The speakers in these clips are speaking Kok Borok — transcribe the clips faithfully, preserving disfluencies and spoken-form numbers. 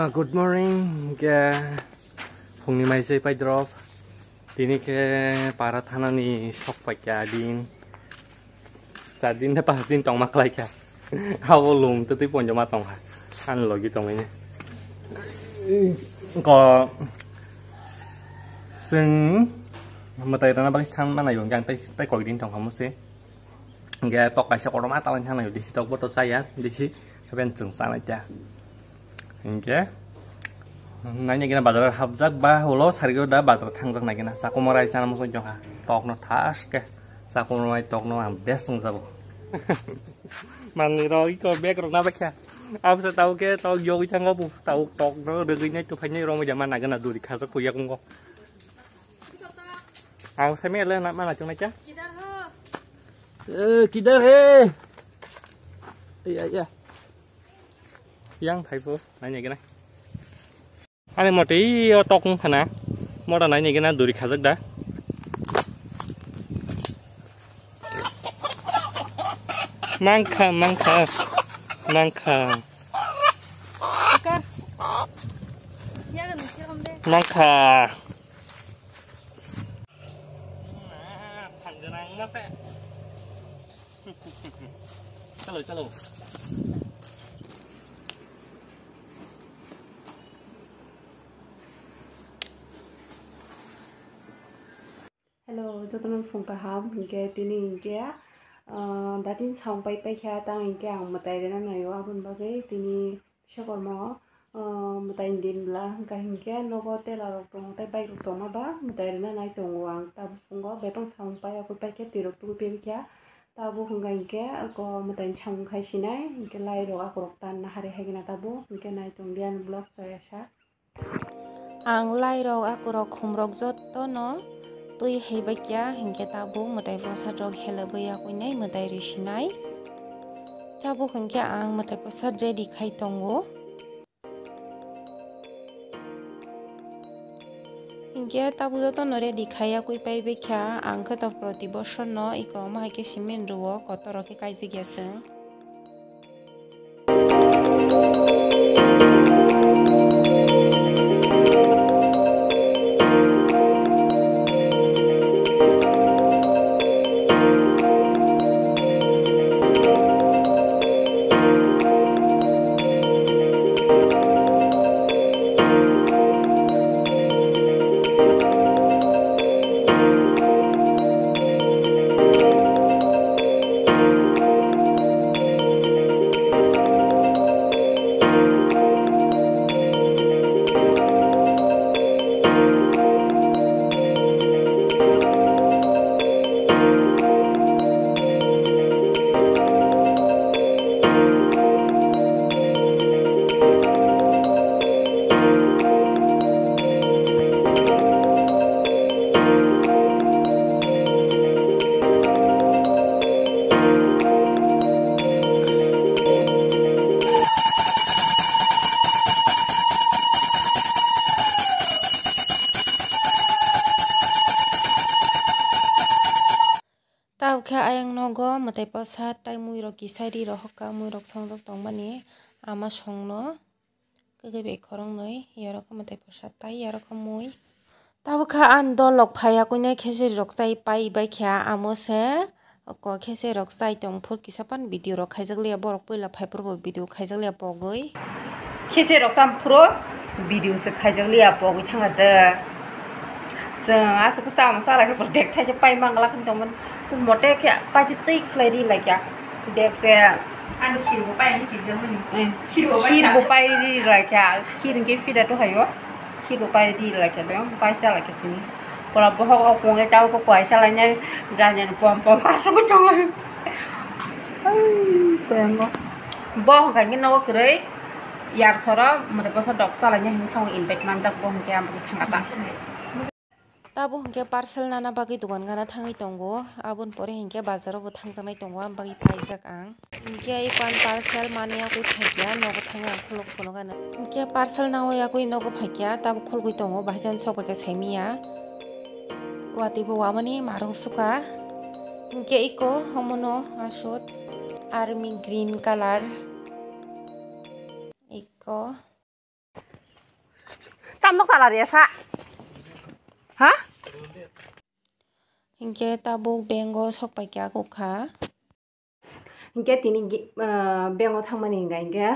Good morning, hingke phungni mai se pai drop. Tini khe para thanani sok paikha din. Char din de pas din tongma khlaikha. Abo lung twi twi ponjoma tongkha. Ani logi tongmani. Ko chwng mwtai rana bagwi thang manai hingke ang tei, tei koi din tongkha musi. Hingke tok kaisa kotorma talai thang nai disi tok bo to chaya disi heben chwng chanai ta. Hingke naina gina bazar hapjak ba ulo sarigwi da bazar thangjak nai gina chakumar ai chana muchung tongkha tokno thaske chakumar ai tokno ang best wngjago. Manwi rok iko bag rok na baikha abse tau ke tau yogwi thango bu tau tokno rwgwi nai tuphainai romwi jama nagana duri khajak puyak wngkha. Ang sai mele na mana chungnai cha. Kidhar ho? Eh, kidhar hai? Iya, iya. Yang phai po, nai nai gana. Ani mote iyo tok wng khana. Mora nai nai gana duri khajak da. Mangkha, mangkha. Mangkha. Kar. Ya kan, siram de. Mangkha. Chalo, chalo. Hello, jotono phung kaham, hingke tini hingke, ah, datin saung pai paikha, tang hingke ang mwtai rina naio, aboni bagwi tini Biswakorma o, ah, mwtai din bwla hwnkha hingke nogo tela rok tongo tei bike rok tongma ba mwtai rina nai tongo ang. Tabuk phungo bebak samung pai yakui paikhe twi rok tubui pebikha. Tabuk hwnkha hingke ako mwtai ni samung khai sinai hingke lai rok akorok tanna hari haikhe na tabuk hingke nai tongdi ani vlog choyasa. Ang lai rok akorok khum rok jotono twi hai baikya hingke tabuk mwtai bwsa rok helebwi yakui nai mwtai risinai. Tabuk hingke ang mwtai bwsa ready khai tongo. Hinkhe tabuk jotono ready khai yakui paibaikha, ang khe to proti bosorno eko omo hai khe cement rwo, kotor rok khe kaijak ya chwng. Tabuk khe ayang nogo mwtai bwsa tai mui rok kisai ri rohorkha, mui rok songjak tongmani ama songno kwgwi bai khoroknwi, yorok khe mwtai bwsa tai yorok khe mui. Tabuk khe ani dol rok phai yakui nai kheseri rok chai pai bai kha, amo se ko kheseri rok chai tong phuru kisa phano video rok khaijak liya, borok puila phai phuru bo video khaijak liya pogwi. Kheseri rok cham phuru video se khaijak liya pogwi thangkha de. Chwng aswk khe chama chala khe pura dek thaisa pai mangla khe tongmani. Mote khe paitwi twi khlai ri lai kha. Dek se. Ani khir bo pai ni kijamani. Eh, khir bo pai khir bo pai ri lai kha. Khir hwnkhe fida to hayo. Khir bo pai ri lai kha. Beng pai cha lai kha tini. Pura bohok o punge tau ko kwai cha lai nai. Jan jan pom pom aswk chong lai. Ai, koyango. Bo hwnkha hwnkhe nogo kwrwi. Yar soro, mare bosa dok cha lai nai hwnkhe thango invite manjak bo hwnkhe ang bo thangkha ta. Tabuk hwnkhe parcel nana bagwi dogan gana thangwi tongo, aboni pore hwnkhe bazaro bo thangjaknai tongo, aboni bagwi paijak ang. Hwnkhe eko ani parcel mani yakui phaikha, nogo thangwi ang khuluk phunukgano. Hwnkhe parcel nangwi yakui nogo phaikha, tabuk khulgwi tongo, bahai jani sok baikha saimanya. Watwi bo wamani marung suka. Hwnkhe eko omono aswk army green colour. Eko. Tam nok tala ria sa. Ha? Hinkhe tabuk bank o sok pai kha kukha. Hinkhe tini gi-, ah, bank o thangmani hinkha hinkhe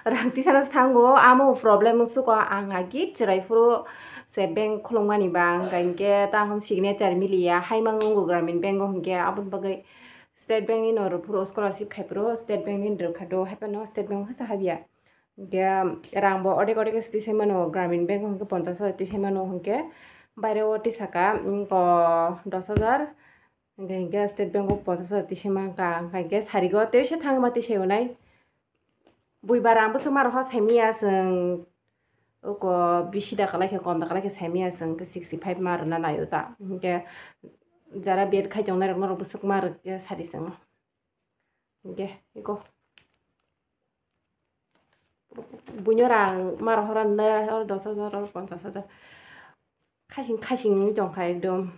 rang tisana thango, amo problem wngsuko ang agi chwrai phuru se bank khulukmani ba, hinkha hinkhe tamo signature miliya, haimang wngkha Gramin Bank o hinkhe aboni bagwi State Bank ni no rw phuru scholarship khai phuru State Bank ni rwkha do, haiphano State Bank o khe sa habya. Hinkhe rang bo odek odek se tisai mano, Gramin Bank o hinkhe ponchash hajar tisai mano, hinkhe baire o tisaka, mm, ko dos hajar, hinkhe, hinkhe State Bank o ponchash hajar tisai mankha, hinkhe sarigo tei se thangma tisai onai. Buibar ang bwswk ma rohor saimanya chwng, oko bisi da kwlai khe, kom da kwlai khe saimanya chwng, hinkhe sixty five ma rwna naio ta, hinkhe jara B Ed khai tongnai rok norok bwswk ma rwkhe sadi chwng. Hinkhe eko buino rang ma rohor nai, oro dos hajar, oro ponchash hajar. Khasing khasing wngwi tongkha ekdom.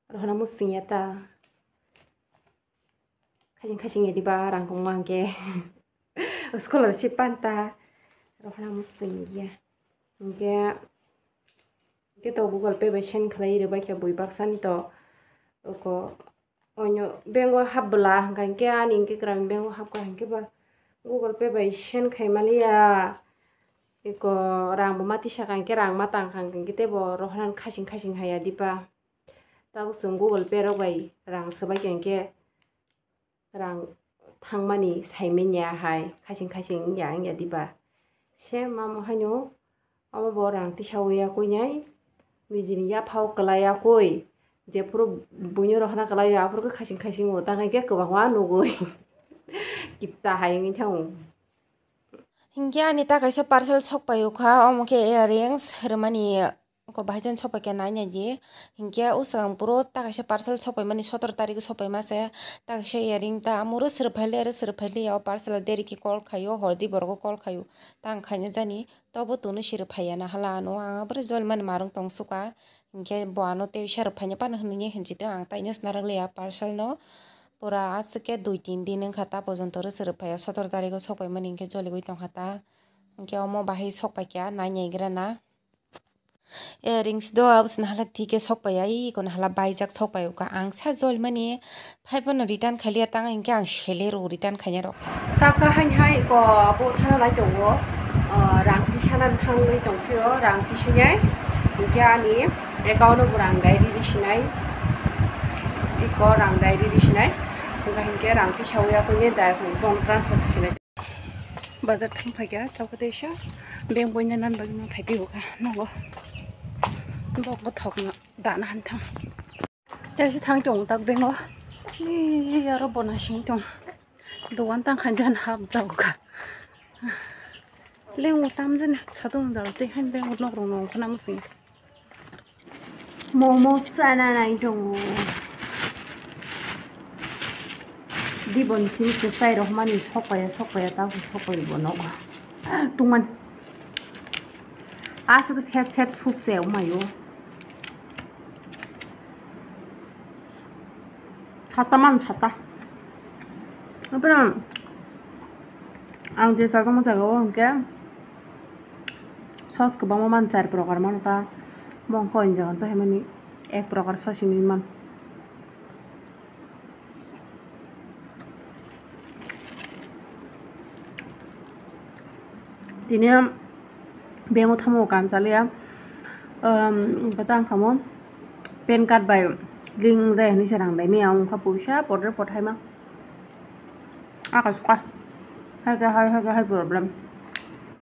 Rohorna mwswngya ta. Khasing khasing ya diba rang kongma hinkhe. Scholarship panta. Rohorna mwswngya. Hinkhe, hinkhe to Google Pay bai send khlai rwbai khe bui baksani to. Oko Onyo bank o hapbwla, hwnkha hinkhe ani hinkhe Gramin Bank o hapkha hinkhe ba Google Pay bai send khaimaliya. Eko rang bo ma tisaka hinkhe rang ma tangkha hinkhe teibo rohorna khasing khasing haiya diba. Tabuk chwng Google Pay rok bai rang swbaikha hinkhe rang thangmani saimanya hai khasing khasing wngya wngya diba. Same amo haino. Omo bo rang tisawi yakui nai, nijini yaphao kwlai yakui, jephuru buino rohorna kwlai o, aphuru khe khasing khasing o, tang khe kwbangma nugui kipta hai wngwi thango. Hinkhe ani ta kaisa parcel sok pai o kha, omo khe earrings rwmani, ko bahai jan sok pai khe nai nai di. Hinkhe o swkang phuru ta kaisa parcel sok pai mani sotoro tarik o sok pai ma se, ta kaisa earring ta amoro srwphai le, aro srwphai le ya o parcel o deri khe call khai o, hor di borok o call khai o, ta ang khaina jani. Tobo tunu siri phaiya na hala ano, ang abore joli mani marung tong suka. Hinkhe bo ano tei sari phaina phano hinwi hinwi tong, ang taino sna rwk liya parcel no. Pura aswk khe dui tin din wngkha ta pojonto rw siri phaiya, sotoro tarikh o sok pai mani hinkhe joligwi tongkha ta. Hinkhe omo bahai sok paikha nai naigra na. Earrings do abosni hala thik khe sok paiya, ikono hala baijak sok pai ukha. Ang sa joli mani phai phano return khailiya, tang hinkhe ang sele rw return khaina rok. Taka hain hai ko abo thana lai tongo, ah, rang tisanani thangwi tongphiro, rang tisanai hinkhe ani account o bo rang dairi risinai, iko rang dairi risinai, hinkhe hinkhe rang tisawi akhoi ne direct bono transfer khasinai. Bazar thang phaikha, tokotesa beng boina nan bagwi ma phaiphio kha nogo. Bo gothokno dana han thang. Tei se thang tong tak bengo. Ee, aro bona sing tong. Dogan tang khan jan hap jao kha. Leng utam jan sadung jao tei han beng nok rong nong khana musing. Momo sana nai tongo. Dibon sini kwchai rok mani sokpaya sokpaya ta sokpaya bo nogo. Tungman. Aswk set set sup se umayo. Sata man sata. Apa ang je sajak ma jaga o hwnkhe sos kwbangma man char prokar mano ta. Mongkho hinjago to himani ek prokar sos hinwi man. Tini bengo thamo kam chaliya. Um, kata ang kamo pan card bai link jai hinwi se rang dai miya wngkha puisa potre pothaima. Akash ka. Hai ka hai, hai ka hai problem.